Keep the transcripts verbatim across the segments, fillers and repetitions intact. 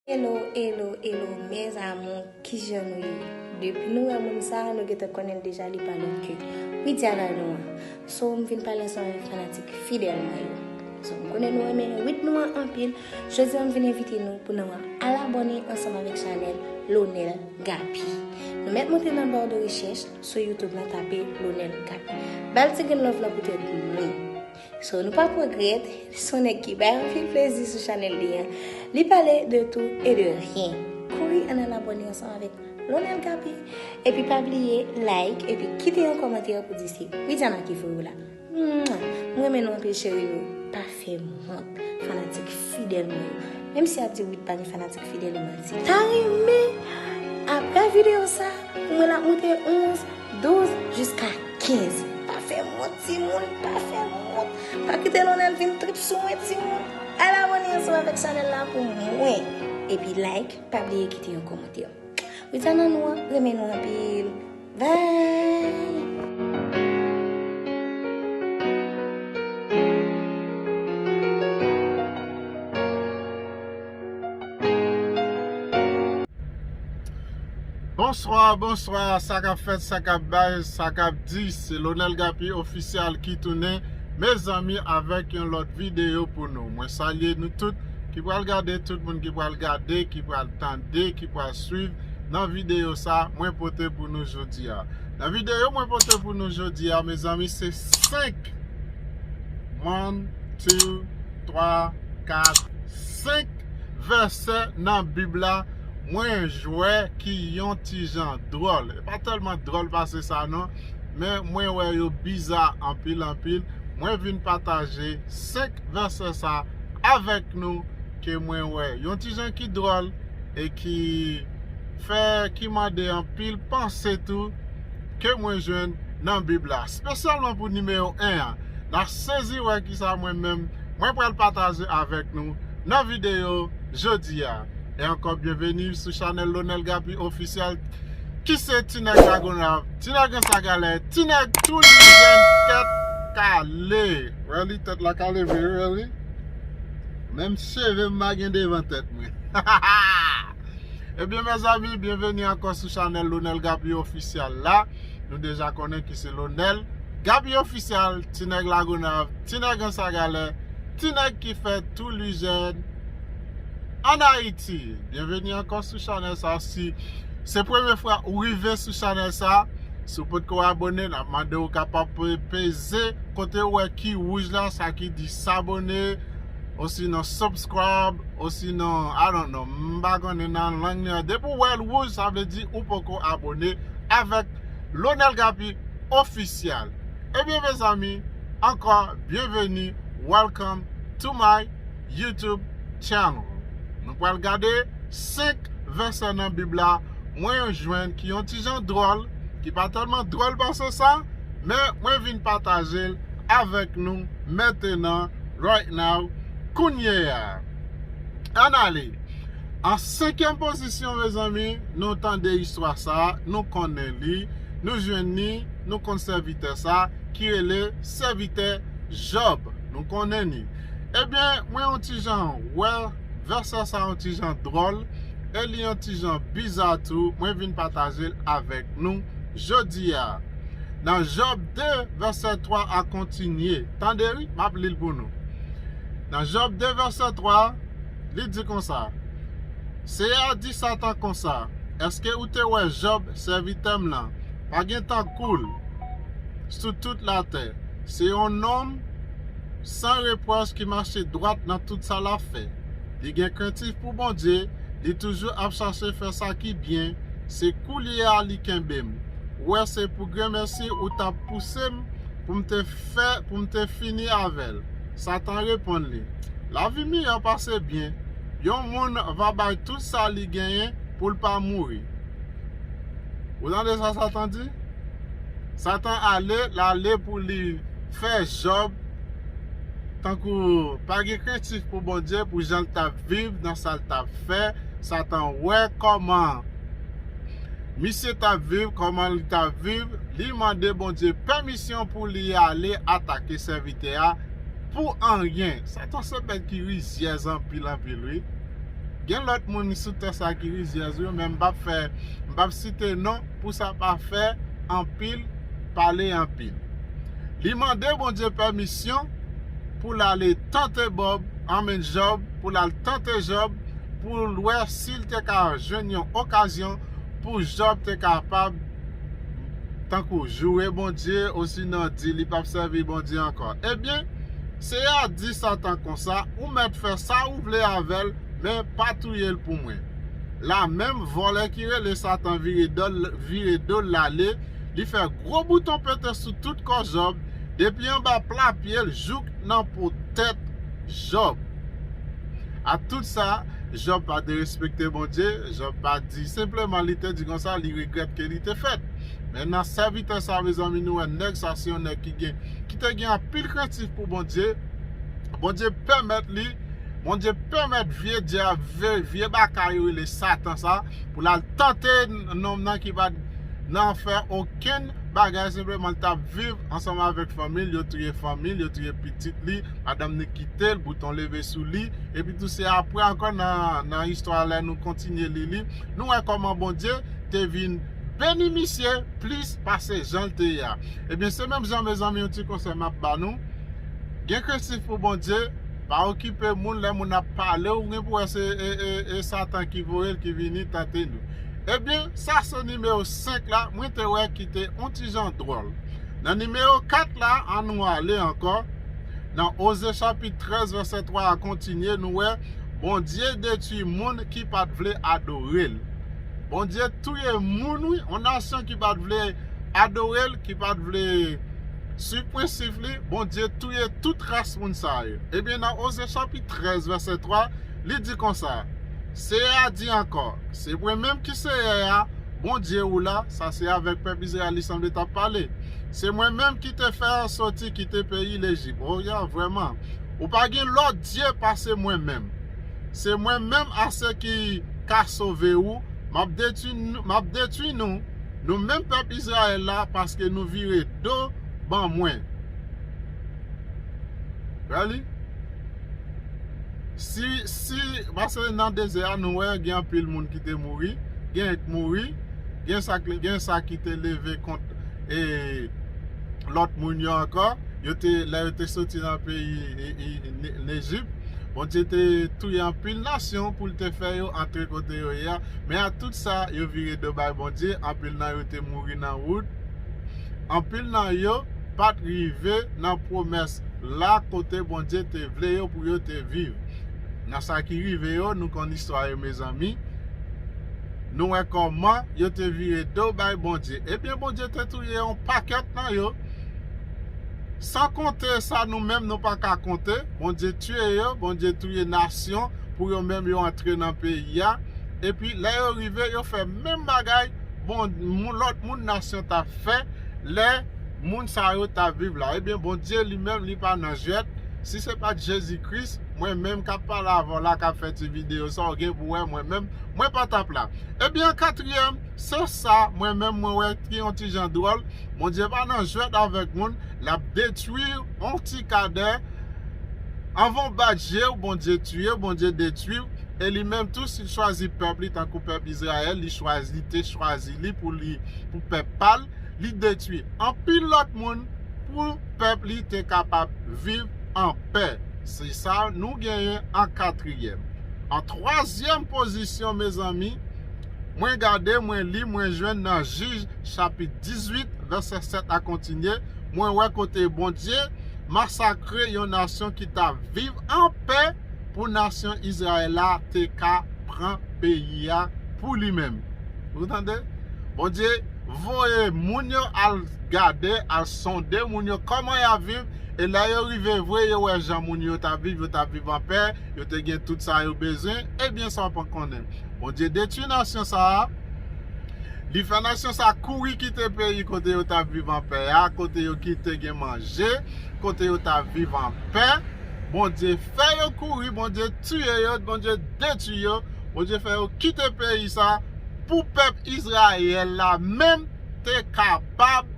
Hello, hello, hello, mes amours, kijan nou ye? Depi nou wè moun sa, nou gentan konnen l deja, li pa lòt ke Widiana nou an. So, m vin pale ansanm avèk fanatik fidèl mwen yo. So, m konnen nou renmen Wid nou an anpil. Jodi a, m vin envite nou pou nou al abòne ansanm avèk chanèl Lonel Gaby. Nou mèt monte nan bò de rechèch sou YouTube lan, tape Lonel Gaby. Ba l ti grenn love lan poutèt mwen. So, nou p ap regrèt, se yon nèg ki bay anpil plezi sou chanèl li an. Li pale de tout e de ryen. Kouri ann al abòne ansanm avèk Lonel Gaby. Epi pa bliye like, epi kite yon kòmantè pou di se Widiana ki voye w la. Mwa! M renmen nou anpil, cheri nou. Pa fè m wont, fanatik fidèl mwen yo. Menm si y ap di Wid pa gen fanatik fidèl, e manti. Ta renmen, apre videyo sa, pou mwen l ap monte onz, douz, jiska kenz. Pa fè m wont, timoun, pa fè m wont. Pa kite Lonel vin trip sou mwen, timoun. Al abòne ansanm avèk chanèl la pou mwen. Epi like, pa bliye kite yon kòmantè. Widiana nou an, renmen nou anpil. Bye! Bonswa, bonswa, sa k ap fèt, sa k ap bay, sa k ap di, se Lonel Gaby Official ki tounen, mezanmi, avèk yon lòt videyo pou nou. Mwen salye nou tout ki pral gade, tout moun ki pral gade, ki pral tande, ki pral swiv nan videyo sa mwen pote pou nou jodi a. Nan videyo mwen pote pou nou jodi a, mezanmi, se senk, one, two, twa, kat, senk vèsè nan Bib la mwen jwenn ki yon ti jan dwòl. E pa tèlman dwòl pase sa non, men mwen wè yo biza anpil, anpil. Mwen vin pataje senk vèsè sa avèk nou ke mwen wè yon ti jan ki dwòl e ki fè, ki mande anpil panse tou ke mwen jwenn nan Bib la. Espesyalman pou nimewo en an. N a sezi wè kisa mwen menm mwen pral pataje avèk nou nan videyo jodi a. E ankò, byenveni sou chanèl Lonel Gaby Official, ki se Ti Nèg Lagonav, Ti Nèg Anse à Galets, Ti Nèg tou li jèn tèt kale. Really, tèt la kale vre, really. Menm cheve m pa gen devan tèt mwen. Ebyen, mezanmi, byenveni ankò sou chanèl Lonel Gaby Official la. Nou deja konnen ki se Lonel Gaby Official, Ti Nèg Lagonav, Ti Nèg Anse à Galets, Ti Nèg ki fè tou li jèn ann Ayiti. Byenveni ankò sou chanèl sa. Si se premye fwa ou rive sou chanèl sa, si w potko abòne, n ap mande w kapab pe-, peze kote ou wè ki wouj la, sa ki di s'abonner, osinon subscribe, osinon, I don't know, m pa konnen nan lang li an. Depi w wè l wouj, sa vle di ou poko abòne avèk Lonel Gaby Official. Ebyen, mezanmi, ankò, byenveni, welcome to my YouTube channel. Nou pral gade senk vèsè nan Bib la mwen jwenn ki yon ti jan dwòl, ki pa tèlman dwòl pase sa, men mwen vin pataje l avèk nou mentenan, right now, kounye a. Ann ale. An senkyèm pozisyon, mezanmi, nou tande istwa sa, nou konnen li, nou jwenn li, nou konn sèvitè sa, ki rele sèvitè Jòb. Nou konnen li. Ebyen, mwen yon ti jan wè vèsè sa yon ti jan dwòl, e li yon ti jan biza tou, mwen vin pataje l avèk nou jodi a. Nan Jòb de, vèsè twa a kontinye. Tande wi, m ap li l pou nou. Nan Jòb de, vèsè twa, li di konsa, Seyè a di Satan konsa, èske ou te wè Jòb, sèvitè m lan? Pa gen tankou l sou tout latè. Se yon nonm san repwòch ki mache dwat nan tout sa l ap fè. Li gen krentif pou Bondye, li toujou ap chache fè sa ki byen, se koulye a li kenbe m. Ou wè se pou grenmèsi ou t ap pouse m pou m te fè, pou m te fini avè l. Satan reponn li, lavi miyò pase byen. Yon moun va bay tout sa li genyen pou l pa mouri. Ou tande sa Satan di? Satan ale, l ale pou li fè Jòb tankou pa gen krentif pou Bondye, pou jan l t ap viv, nan sa l t ap fè. Satan wè kòman misye t ap viv, kòman li t ap viv, li mande Bondye pèmisyon pou li ale atake sèvitè a pou anyen. Satan se bèt ki rizyèz anpil, anpil, wi. Gen lòt moun sou tè sa ki rizyèz, wi, men m p ap fè, m p ap site non pou sa pa fè anpil pale anpil. Li mande Bondye pèmisyon pou l ale tante Bòb, anmen Jòb, pou l al tante Jòb, pou l wè si l te ka jwenn yon okazyon pou Jòb te kapab, tankou, joure Bondye, osinon di li p ap sèvi Bondye ankò. Ebyen, Seyè a di Satan konsa, ou mèt fè sa ou vle avè l, men pa touye l pou mwen. La menm, vòlè ki rele Satan vire do l, vire do l ale, li fè gwo bouton pete sou tout kò Jòb, depi anba pla pye l jouk nan po tèt Jòb. A tout sa, Jòb pa derespekte Bondye, Jòb pa di, senpleman li te di konsa, li regrèt ke li te fèt. Men nan sèvitè sa, mezanmi, nou wè nèg sa se yon nèg ki gen, ki te gen anpil krentif pou Bondye. Bondye pèmèt li, Bondye pèmèt vye dya, vye, vye baka yo rele Satan sa, pou l al tante nonm nan ki pa t nan fè okenn bagay, senpleman l t ap viv ansanm avèk fanmi l, yo touye fanmi l, yo touye pitit li, madanm ni kite l, bouton leve sou li, epi tou se apre ankò nan, nan istwa lè nou kontinye li li, nou wè kòman Bondye te vin beni misye plis pase jan l te ye a. Ebyen, se menm jan, mezanmi, yon ti konsèy m ap ba nou. Gen krentif pou Bondye, pa okipe moun, lè moun ap pale, ou gen pou wè se e, e, e Satan ki voye l, ki vini tante nou. Ebyen, sa se nimewo senk la, mwen te wè ki te on ti jan dwòl. Nan nimewo kat la, ann nou ale ankò. Nan Oze chapit trèz, vèsè twa a kontinye, nou wè Bondye detwi moun ki pa t vle adore l. Bondye touye moun, wi, yon nasyon ki pa t vle adore l, ki pa t vle swiv prensip li, Bondye touye tout ras moun sa yo. Ebyen, nan Oze chapit trèz, vèsè twa, li di konsa, Seyè a di ankò, se mwen menm ki Seyè a, Bondye ou la, sa se avèk pèp Izrayèl li sanble t ap pale. Se mwen menm ki te fè w soti kite peyi Lejip. O ya, vrèman. Ou pa gen lòt dye pase mwen menm. Se mwen menm ase ki ka sove ou. M ap detwi, m ap detwi nou, nou menm pèp Izrayèl la, paske nou vire do ban mwen. Really? Si, si, paske nan dezè a, nou wè gen anpil moun ki te mouri, gen k mouri, gen sa k, gen sa ki te leve kont, e, lòt moun yo ankò, yo te, lè yo te soti nan peyi, e, e, Ne-, Lejip, Bondye te touye anpil nasyon pou l te fè yo antre kote yo ye a. Men a tout sa, yo vire do bay Bondye, anpil nan yo te mouri nan wout. Anpil nan yo pa t rive nan pwomès la kote Bondye te vle yo pou yo te viv. Nan sa ki rive yo, nou konn istwa yo, mezanmi. Nou wè kòman yo te vire do bay Bondye. Ebyen, Bondye te touye yon pakèt nan yo. San konte sa nou menm nou pa ka konte. Bondye tiye yo, Bondye touye nasyon pou yo menm yo antre nan peyi a. Epi lè yo rive, yo fè menm bagay bon, moun, lòt moun nasyon t ap fè lè moun sa yo t ap viv la. Ebyen, Bondye li menm, li pa nan jwèt. Si se pa t Jezi Kris, mwen menm k ap pale avè w la, k ap fè ti videyo sa, w gen pou wè mwen menm, mwen pa t ap la. Ebyen, katriyèm, se sa, mwen menm, mwen wè ki yon ti jan dwòl. Bondye pa nan jwèt avèk moun, l ap detwi yon ti kadè. Anvan w bat je w, Bondye tiye w, Bondye detwi w. E li menm tou, si l chwazi pèp li, tankou pèp Izrayèl, li chwazi, li te chwazi li pou li, pou pèp pa l, li detwi anpil lòt moun pou pèp li te kapab viv an pè. Se sa nou genyen an katriyèm. An twazyèm pozisyon, mezanmi, mwen gade, mwen li, mwen jwenn nan Jij chapit dizuit, vèsè sèt a kontinye, mwen wè kote Bondye masakre yon nasyon ki t ap viv an pè pou nasyon Izrayèl la te ka pran peyi a pou li menm. Ou tande? Bondye voye moun yo al gade, al sonde moun yo kòman y ap viv, e lè yo rive vre, yo wè jan moun yo t ap viv, yo t ap viv an pè, yo te gen tout sa yo bezwen, ebyen sa w pa konnen. Bondye detwi nasyon sa a, li fè nasyon sa kouri kite peyi kote yo t ap viv an pè a, kote yo ki te gen manje, kote yo t ap viv an pè. Bondye fè yo kouri, Bondye tiye yo, Bondye detwi yo, Bondye fè yo kite peyi sa pou pèp Izrayèl la menm te kapab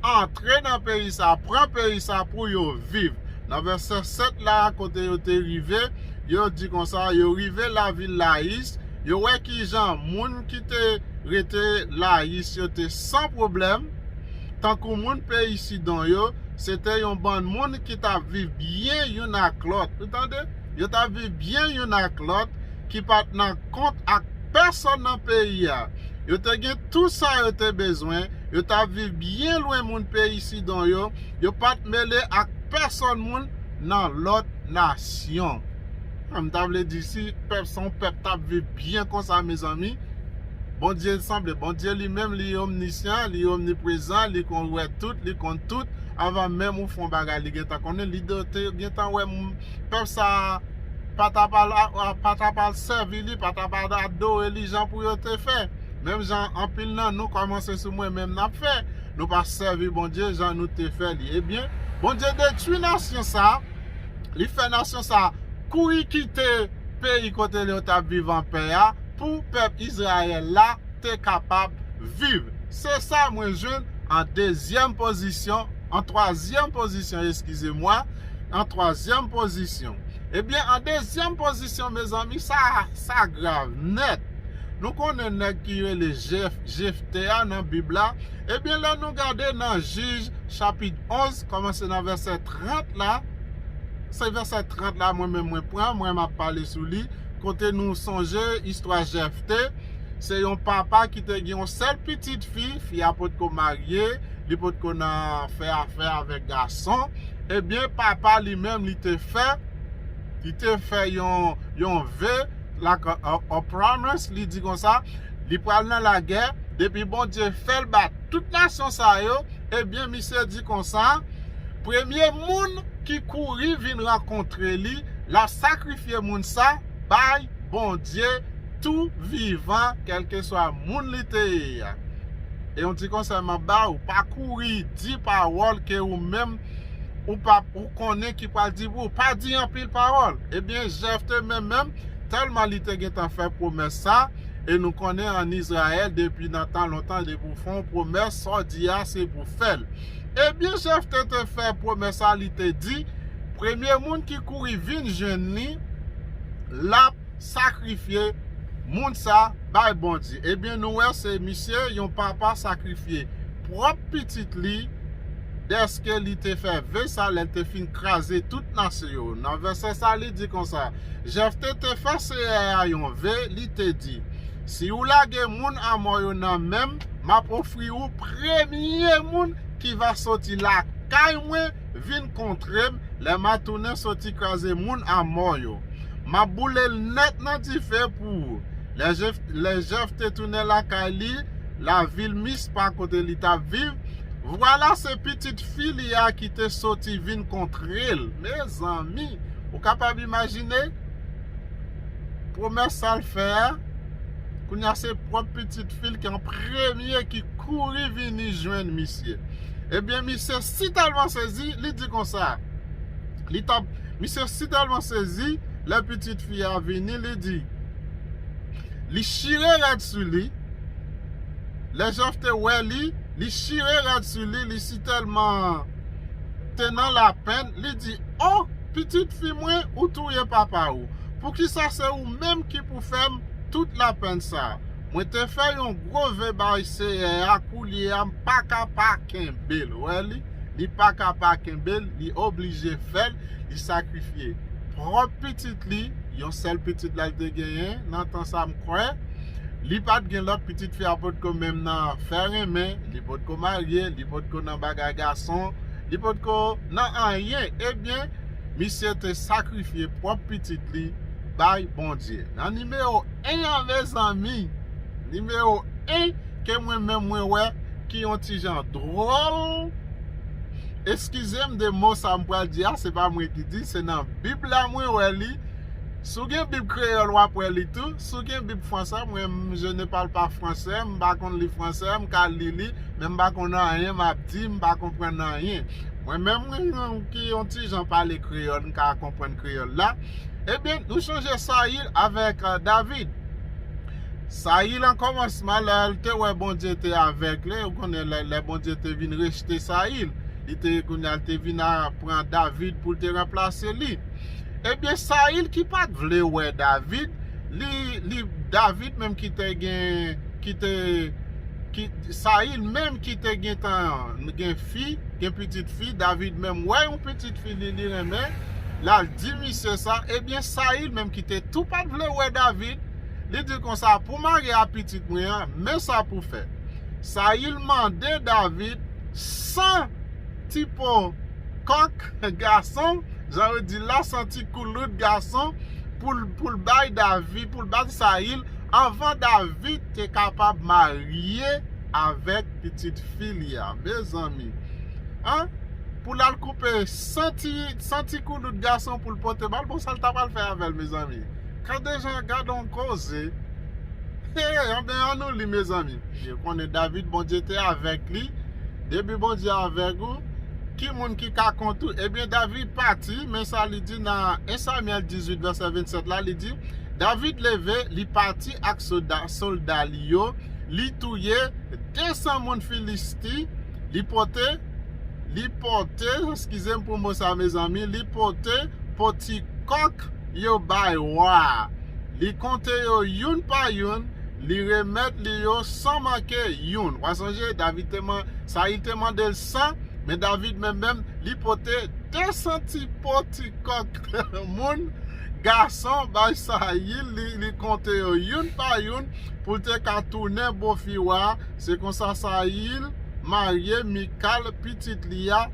antre nan peyi sa, pran peyi sa pou yo viv. Nan vèsè sèt la, kote yo te rive, yo di konsa, yo rive lavil Layis, yo wè kijan moun ki te rete Layis yo te san pwoblèm, tankou moun peyi Sidon yo, se te yon bann moun ki t ap viv byen youn ak lòt. Ou tande? Yo t ap viv byen youn ak lòt, ki pa t nan kont ak pèsonn nan peyi a. Yo te gen tou sa yo te bezwen, yo t ap viv byen lwen moun peyi Sidon yo, yo pa t mele ak pèsonn moun nan lòt nasyon. M ta vle di si pèp sa yon pèp t ap viv byen konsa, mezanmi, Bondye sanble, Bondye li menm, li omnisyan, li omniprezan, li konn wè tout, li konn tout. Anvan menm ou fè yon bagay, li gentan konnen, li do-, te gentan wè m-, pèp sa pa t ap al, a, a, pa t ap al sèvi li, pa t ap al adore li jan pou yo te fè. Menm jan anpil nan nou kòmanse sou mwen menm n ap fè, nou pa sèvi Bondye jan nou te fè li. Ebyen, Bondye detwi nasyon sa, li fè nasyon sa kouri kite peyi kote yo t ap viv anpè a pou pèp Izrayèl la te kapab viv. Se sa mwen jwenn an dezyèm pozisyon, an twazyèm pozisyon, eskize mwa, an twazyèm pozisyon. Ebyen, an dezyèm pozisyon, mezanmi, sa, sa grav nèt. Nou konnen nèg ki rele Jef-, Jefte a nan Bib la. Ebyen, lè nou gade nan Jij chapit onz, kòmanse nan vèsè trant la, se vèsè trant la mwen menm mwen pran, mwen m ap pale sou li, kote nou sonje istwa Jefte, se yon papa ki te gen yon sèl pitit fi, fi a potko marye, li potko nan fè afè avèk gason. Ebyen, papa li menm, li te fè, li te fè yon, yon ve, like a, a, a promise, li di konsa, li pral nan lagè, depi Bondye fè l bat tout nasyon sa yo, ebyen, misye di konsa, premye moun ki kouri vin rankontre li, l ap sakrifye moun sa bay Bondye tou vivan, kèlkeswa moun li te ye a. E yon ti konsèy m ap ba ou, pa kouri di pawòl ke ou menm ou pa, ou konnen ki pral di pou ou. Pa di anpil pawòl. Ebyen, Jefte menm menm, tèlman li te gentan fè pwomès sa, e nou konnen ann Izrayèl, depi nan tan lontan, depi w fè yon pwomès, sa w di a, se pou fè l. Ebyen, Jefte te fè pwomès sa, li te di, premye moun ki kouri vin jwenn li, l ap sakrifye moun sa bay Bondye. Ebyen, nou wè se misye, yon papa sakrifye pwòp pitit li, dèske li te fè ve sa lè l te fin kraze tout nasyon yo. Nan vèsè sa, li di konsa, Jefte te fè Seyè a yon ve, li te di, si w lage moun Amò yo nan men m, m ap ofri w premye moun ki va soti lakay mwen vin kontre m lè m a tounen soti kraze moun Amò yo. M ap boule l nèt nan dife pou ou. Lè Jef-, lè Jefte tounen lakay li, lavil Mispa kote li t ap viv, vwala se pitit fi li a ki te soti vin kontre l. Mezanmi, ou kapab imajine pwomès sa l fè a? Kounye a se pwòp pitit fi l ki an premye ki kouri vini jwenn misye. Ebyen, misye sitèlman sezi, li di konsa, li t ap, misye sitèlman sezi, lè pitit fi a vini, li di, li chire rad sou li, lè Jefte wè li, li chire rad sou li, li sitèlman te nan lapenn, li di, o, pitit fi mwen, ou touye papa ou. Poukisa se ou menm ki pou fè m tout lapenn sa? Mwen te fè yon gwo ve bay Seyè a, koulye a, m pa ka pa kenbe l. Ou wè li? Li pa ka pa kenbe l, li oblije fè l, li sakrifye pwòp pitit li, yon sèl pitit la l te genyen, nan tan sa m kwè. Li pa t gen lòt, pitit fi a potko menm nan fè renmen, li potko marye, li potko nan bagay gason, li potko nan anyen. Ebyen, misye te sakrifye pwòp pitit li bay Bondye. Nan nimewo en an, mezanmi, nimewo en ke mwen menm mwen wè ki yon ti jan dwòl. Eskize m de mo sa m pral di a, se pa mwen ki di, se nan Bib la mwen wè li. Si w gen Bib kreyòl, w ap wè li tou. Si w gen Bib franse, mwen, m, je ne parle pas français, m pa konn li franse, m ka li li, men m pa konn anyen m ap di, m pa konprann anyen. Mwen menm, mwen, mwen ki yon ti jan pale kreyòl, m ka konprann kreyòl la. Ebyen, nou sonje Sayil avèk, eh, David. Sayil an kòmansman, lè l te wè Bondye te avèk li, ou konnen lè, lè Bondye te vin rejte Sayil, li te, kounye a, l te vin a pran David pou l te ranplase li. Ebyen, Sayil ki pa t vle wè David, li, li, David menm ki te gen, ki te, ki, Sayil menm ki te gentan gen fi, gen pitit fi, David menm wè yon pitit fi li, li renmen, l al di misye sa, ebyen, Sayil menm ki te tou pa t vle wè David, li di konsa, pou marye a pitit mwen an, men sa pou fè. Sayil mande David san ti po kòk gason, jan yo di la, san ti koulout gason, pou l, pou l bay David, pou l bay Sayil, anvan David te kapab marye avèk pitit fi li a. Mezanmi, an, pou l al koupe san ti, san ti koulout gason pou l pote ba l, bon, sa l ta pral fè avè l, mezanmi? Gade jan, gade yon koze. Hey, anben, an nou li, mezanmi. Yo konnen David, Bondye te avèk li. Depi Bondye avèk ou, ki moun ki ka kont ou? Ebyen, David pati, men sa li di nan en Samyèl dizuit, vèsè vennsèt la, li di, David leve, li pati ak sòlda, sòlda li yo, li touye de san moun Filisti, li pote, li pote, eskize m pou mo sa, mezanmi, li pote po ti kòk yo bay wa a. Li konte yo youn pa youn, li remèt li yo san manke youn. W a sonje, David te man-, Sayil te mande l san, men David menm menm, li pote de san ti po ti kòk moun, gason bay Sayil, li, li konte yo youn pa youn pou l te ka tounen bofi wa a. Se konsa Sayil marye Mikal, pitit li a,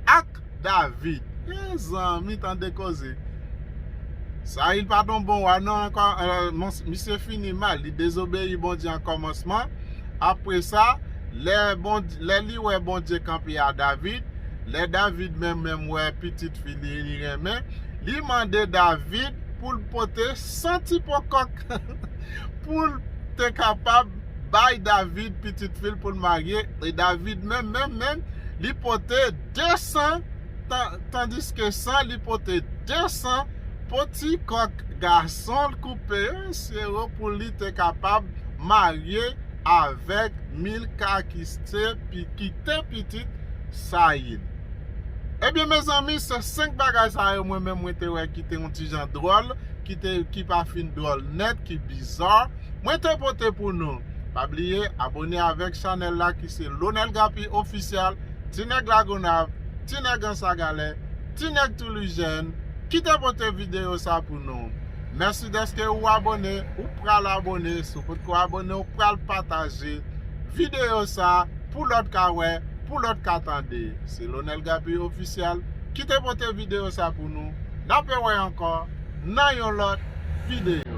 ak David. Mezanmi, tande koze. Sayil pa t yon bon wa, non, ankò, euh, mons-, misye fini mal, li dezobeyi Bondye an kòmansman. Apre sa, lè Bondye, lè li wè Bondye kanpe a David, lè David menm, menm wè pitit fi li, li renmen, li mande David pou l pote san ti po kòk pou l te kapab bay David pitit fi l pou l marye. E David menm, menm, menm, li pote de san, tan-, tandiske san, li pote de san po ti kòk gason l koupe, se yo pou li te kapab marye avèk Milka ki te pi-, ki te pitit Sayil. Ebyen, mezanmi, se senk bagay sa yo mwen menm mwen te wè ki te yon ti jan dwòl, ki te, ki pa fin dwòl nèt, ki biza, mwen te pote pou nou. Pa bliye abone avèk chanèl la ki se Lonel Gapi Official, Ti Nèg Lagonav, Ti Nèg Ansagalè, Ti Nèg Toulijèn, ki te pote videyo sa pou nou. Mèsi dèske ou abone, ou pral abone, si w potko abone, ou pral pataje videyo sa pou lòt ka wè, pou lòt ka tande. Se Lonel Gapi Official ki te pote videyo sa pou nou. N ap wè ankò nan yon lòt videyo.